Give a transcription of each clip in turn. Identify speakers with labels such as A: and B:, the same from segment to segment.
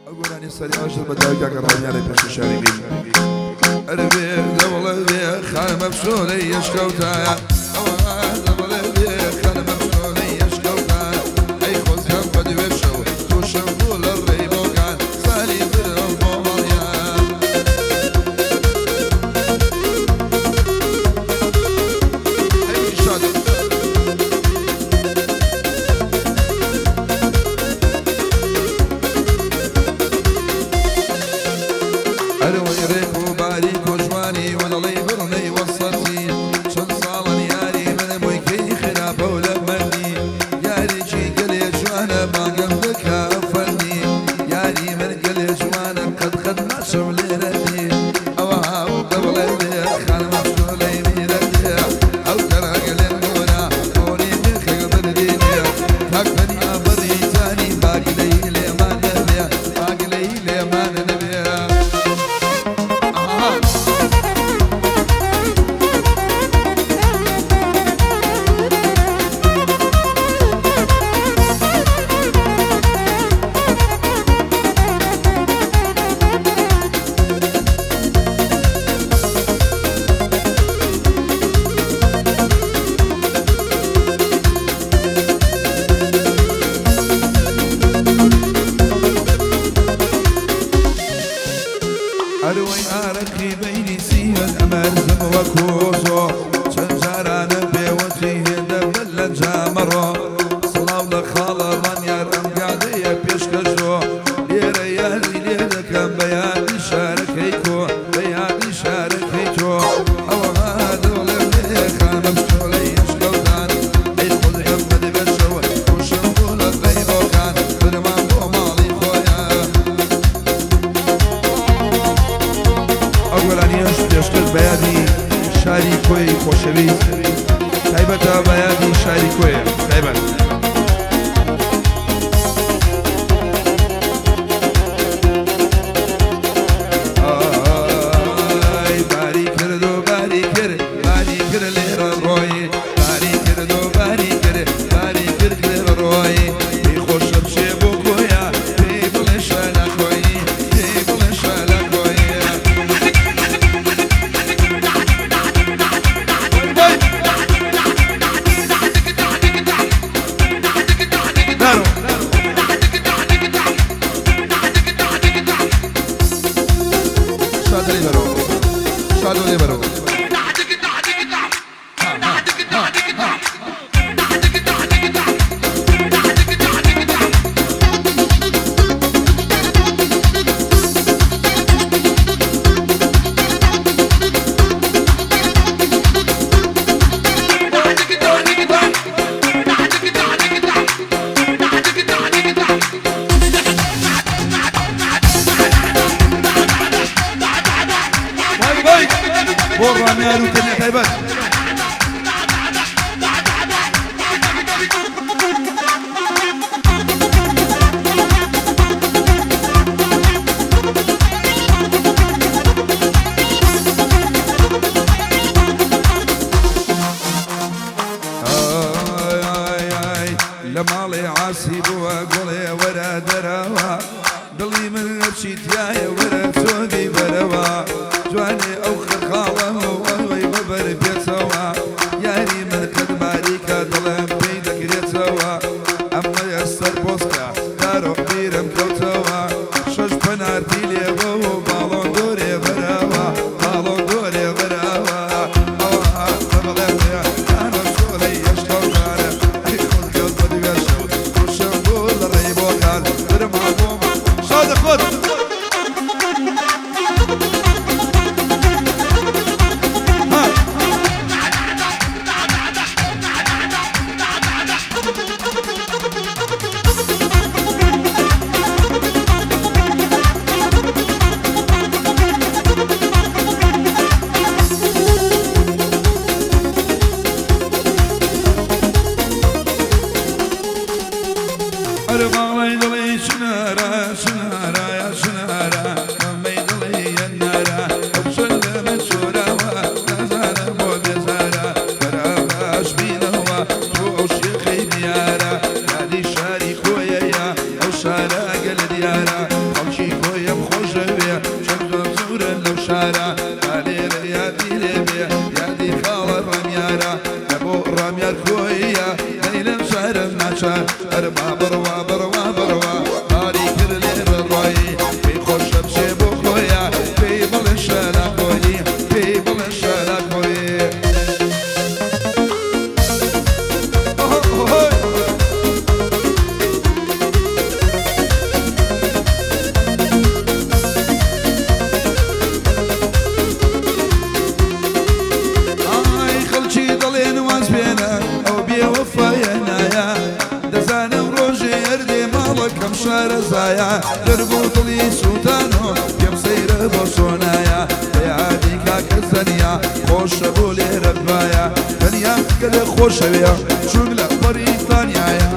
A: ئەو گۆرانی سەری ئاشت بە داوی کاکە ڕامیارە پێشکەشیانی بین. ئەرێ دەبڵێ بێ خانمە پشۆلەی یەشکەوتایە ئەوە دەبڵێ بێ خانمە پشۆلەی یەشکەوتایە ئەی خۆزگەم بە دوێ شەو تووشم بوو لە ڕێی بۆکان سالی برم بۆ ماڵیان. ئەی شادم. ئەرەوەی ڕێک و باریک و جوانی وە دەڵێی بڕنەی وەسەتی چەند ساڵن یاری من بووی کەی خراپە و لە مەردی یارێکی گەلێ جوانە بانگم دەکا فەندی یاری من گەلێ جوانە قەت قەت ناچم لێرە دی ئەوە هاو دەبڵێ بێ خانمە شۆلەی میرە دێ ئەو کەرە گەلێ مۆرە بۆنی مێخەک بردینێ تاک تەنیا بەڕیتانی باگلەی لێمان نەبێ باگلەی لێمان نەبێ. ئەها. ئەروەی ئارەقی بەینی سیوەن ئەمەرزم وەکو زۆ چەند جارانە پێوەتی هێندە بەر لە جامەڕۆ سڵاو لە خاڵە ڕانیار ئەم گادەیە پێشکەشۆ لێرە یاری لێ دەکەم بە یادی شارەکەی تۆ بە یادی شارەکەی تۆ ئەوە دڵم لێ خانم شۆلەی ئەشکەوتان ئەی خۆزگەم بەدبێ شەوە تووشم بوو لە ڕێی بۆکان برمان بۆ ماڵی خۆیان. ئەو گۆرانیەش پێشکەش بە یادی شاری کۆیەی خۆشەویست تایبەتە بە یادی شاری کۆیە تایبەت. ئای باری کرد و باری کرد باری کرد لێرە ڕۆی باری کرد و باری کرد باری کرد لێرە ڕۆی پێی خۆشە بچێ بۆ کۆیە پێی بڵێ شەلا کۆیی پێی بڵێ شەلا کۆیی. نارۆ شادە لێ بەرەوە شادۆ لێ بەرەوە. وای وای بۆ ڕامیار و تەنیا تایبەت. ئای ئای ئای لە ماڵێ عاسی بووە گوڵێ وەرە دەرەوە دڵی من هەرچی تایە وەرە تۆ بیبەرەوە جوانێ ئەو خەرخاڵەم و ئەوەی بەبەر پێچەوە یاری من قەد باریکە دڵم پێی دەگرێتەوە ئەمەیە سەر پۆستە دارۆ بیرم کەوتەوە شەش پەنارتی لێبە و باڵۆن دۆرێ بەرەوە باڵۆن دۆرێ بەرەوە ئەوە دەبڵێ خانە شۆلەی یەشکەوتانە ئەی خۆزگەم بە دوێ شەو تووشم بوو لە ڕێی بۆکان برما بۆم شادە خۆت. ها. ئەرێ باڵای دڵی چنارە چنارە یا چنارە مەمەی دڵی یەنارە ئەو چەند لە من چۆراوە نازانم بۆ بێزارە بەرا باش بینەوە تۆ ئەو شێخەی دیارە یادی شاری خۆیەیە ئەو شارە گەلە دیارە خەڵکی کەم شارەزایە دەربوو دڵی سووتانۆ پێم سەیرە بۆ سۆنایە بە یادی کاکە زەنیا خۆشە بۆ لێرە بایە تەنیا گەلێ خۆشەوێ چوون لە بەریتانیایە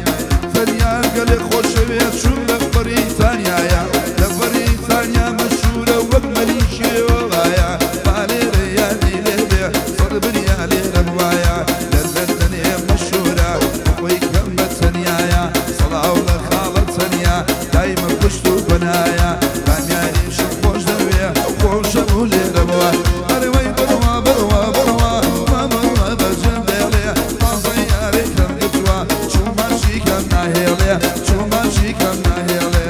A: تەنیا گەلێ خۆشەوێ چوون لە بەریتانیایە لە بەریتانیا مەشهورە وەک مەلیکێوە وایە با لێرە یادی لێ بێ سەد بریا لێرە بوایە لە لەندەنێ مەشهورە خۆی کەم بە تەنیایە سڵاو لە خاڵە تەنیا دایمە پشت و پەنایە رامیاریشم خۆش دەوێ خۆشە بوو لێرە بووە ئەرەوەی بڕوا بڕوا بڕوا مامەوە بەجێم بێڵێ تازە یارێکم گرتووە چووماشی کەم ناهێڵێ چووماشی کەم ناهێڵێ.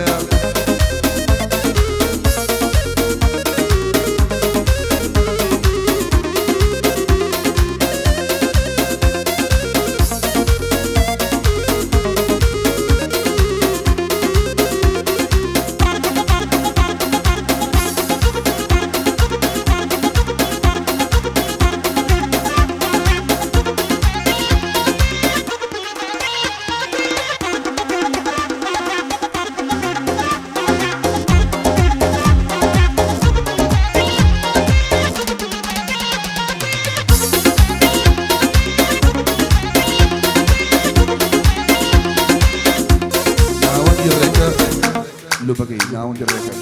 A: ناوەندی ڕێکە لوبەکەی ناوەندی ڕێکە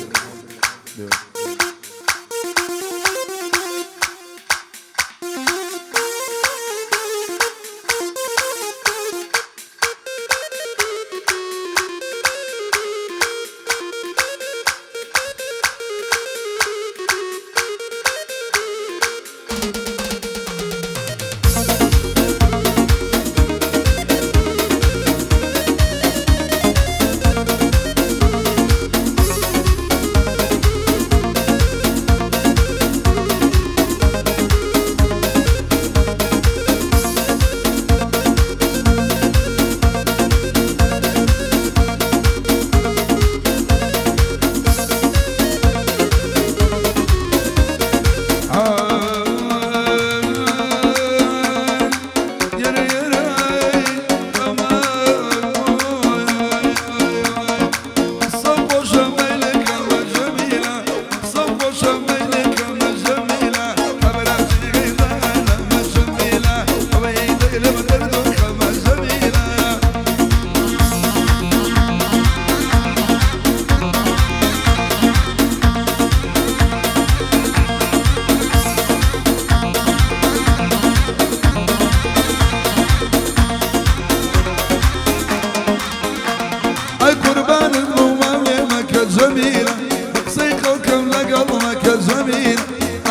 A: ئەی قوربانت بوومە لێمەکە جەمیلە بە قسەی خەڵکم لەگەڵ مەکە جەمیل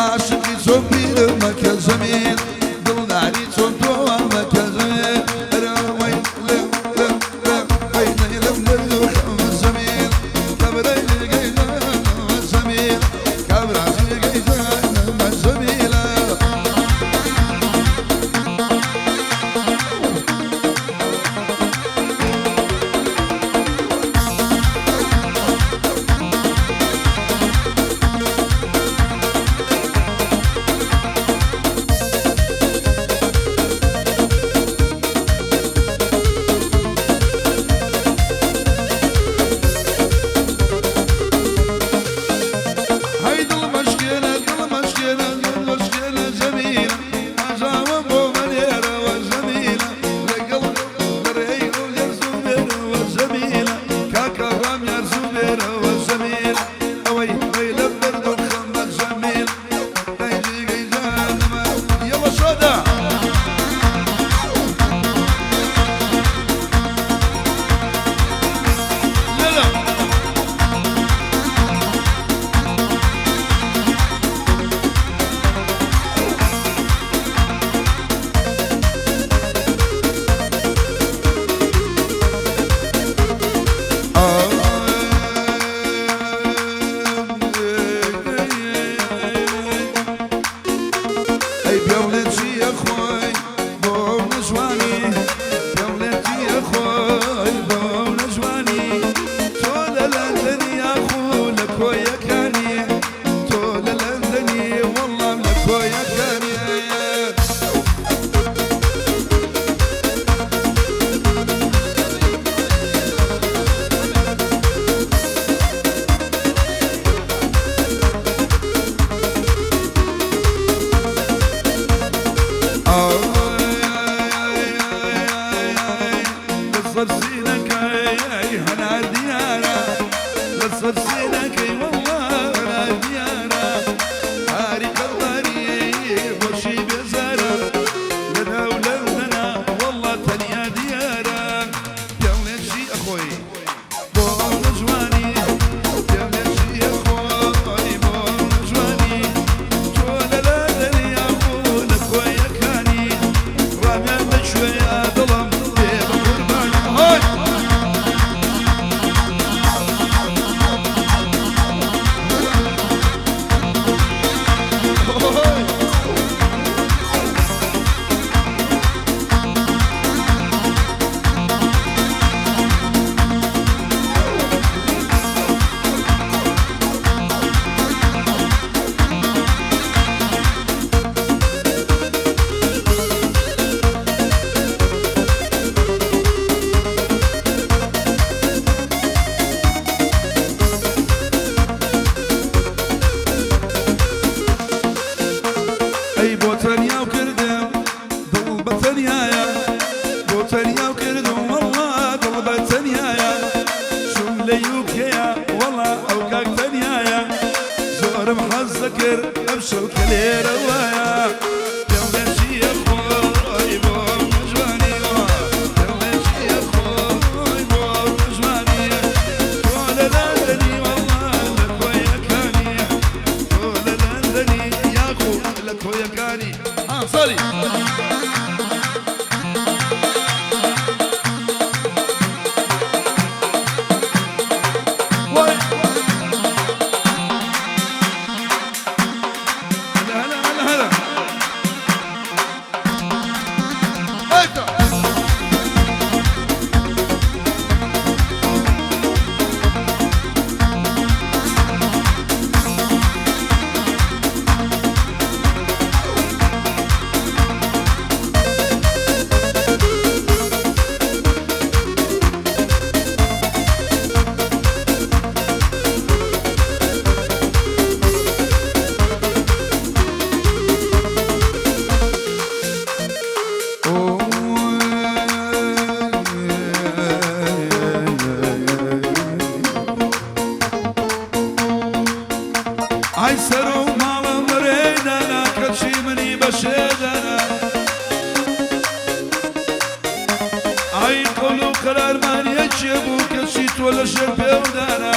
A: عاشقی چۆن پیرم مەکە جەمیل دڵداری چۆن تۆوە مەکە جەمیل ئەرەوەی لێم لێم لێم وەی نەیلم دەرد و خەم جەمیل کابرای جێگەی جانمە جەمیل کابرا جێگەی جانمە جەمیلە. لە یوکەیە وەڵا ئەو کاک تەنیایە زۆرم حەز دەکرد ئەم شەو کە لێرە وایە پێڵێ چییە خۆی بۆ جوانیەوە پێڵێ چییە خۆی بۆ جوانیە تۆ لە لەندەنی وەڵا لە کۆیەکانی تۆ لە لەندەنی یاخۆ لە کۆیەکانی ها سۆری. وای هلا هلا هلا هلا أيتا. ئای سەر و ماڵم بەرێدانا کەچی منی بەشێدانا ئای قەول و قەرارمان یەکێ بوو کەچی تۆ لە ژێر پێودانا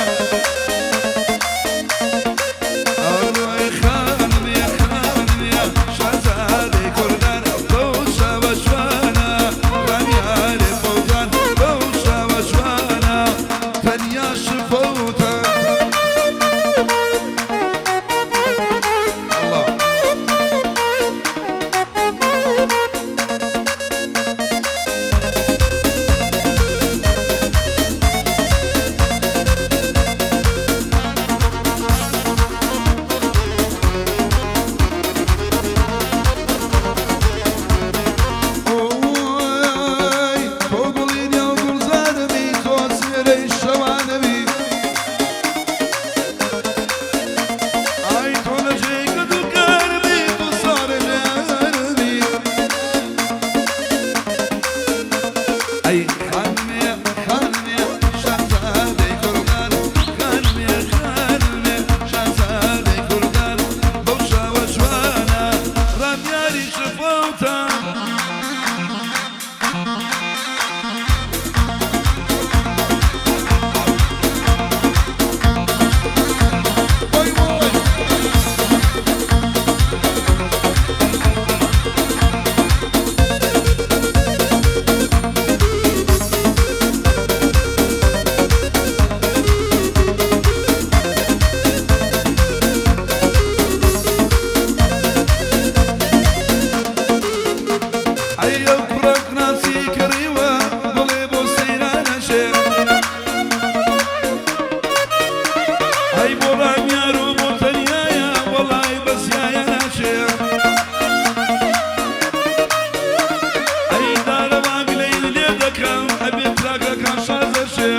A: ئەوەی خانم یا خانم یا شازادەی کوردان بەو چاوە جوانە ڕامیارێ فەوتان بەو چاوە جوانە تەنیا شفەوتان. الله. ئۆی تۆ گوڵی نێو گوڵزارەبی تۆ سێرەی شەوانەبی ئای تۆ لە جێی کە دووکارەبی تۆ سارە ژیارەبی ئەی خانمێ خانمێ شازادەی کوردان خانمێ خانمێ شازادەی کوردان بەو چاوە جوانە ڕامیاری شفەوتان. وای وای. ئەی ئەو کوڕە ناسی کڕیوە بڵێ بۆ سەیرانەشێ ئەی بۆ ڕامیار و بۆ تەنیایە وەڵای بەسیایە ناچێ ئەی دارەوا گلەی لێ دەکەم ئەبێ تراکەکان شازەشێ.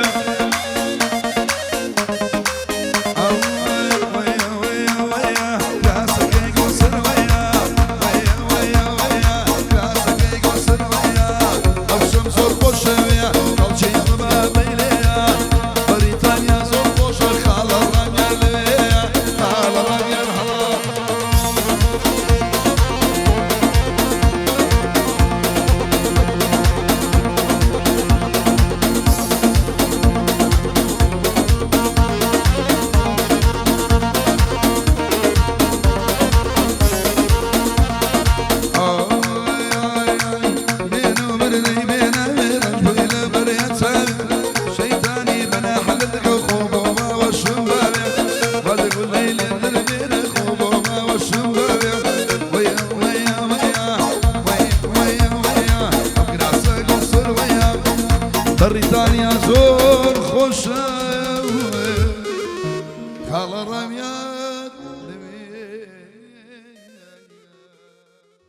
A: بەریتانیا زۆر خۆشە.